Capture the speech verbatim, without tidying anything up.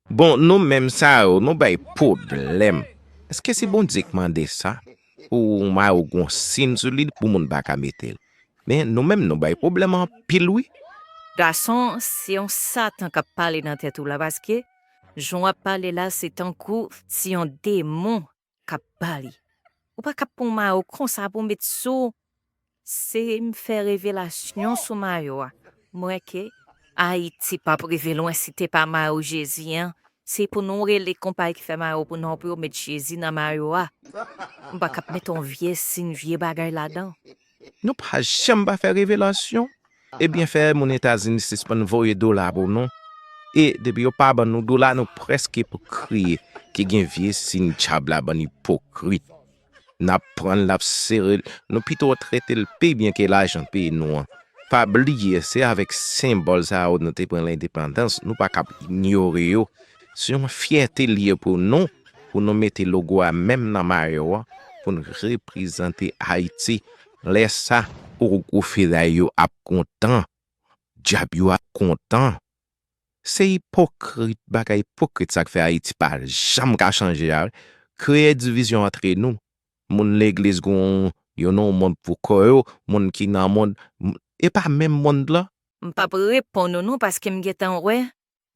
Bon, nou menm sa yo, nou bay pwoblèm. Èske se Bondye k mande sa? Pou yon mayo gon siy sou li, pou moun pa ka mete l. Men nou menm, nou bay pwoblèm anpil, wi. Gason, se yon satan k ap pale nan tèt ou la, paske jan w ap pale la, se tankou se yon demon k ap pale. Ou pa ka pran yon mayo konsa pou w met sou. Se m fè revelasyon sou mayo a. M wè ke Ayiti p ap rive lwen si te pa mayo Jezi an. Se pou nou rele konpayi ki fè mayo pou nou pou yo met Jezi nan mayo a. M pa k ap met yon vye siy, vye bagay ladan. Nou pa janm pa fè revelasyon. Ebyen, fè moun Etazini sispann voye dola pou nou. E depi yo pa ban nou dola, nou prèske pou kriye. Ki gen vye siy dyab la, bann ipokrit. N ap pran l, n ap sere l. Nou pito trete l pi byen ke lajan peyi nou an. Pa bliye, se avèk senbòl sa yo nou te pran lendepandans. Nou pa kab inyore yo. Se yon fyète li ye pou nou, pou nou mete logo a menm nan mayo a, pou n reprezante Ayiti. Lè sa, ogwo feday yo ap kontan, dyab yo ap kontan. Se ipokrit, bagay ipokrit sa k fè Ayiti pa janm ka chanje a. Kreye divizyon antre nou. Moun legliz gon yo nan yon mond pou kò yo, moun ki nan mond, e pa menm mond lan. M p ap reponn ou non, paske m gentan wè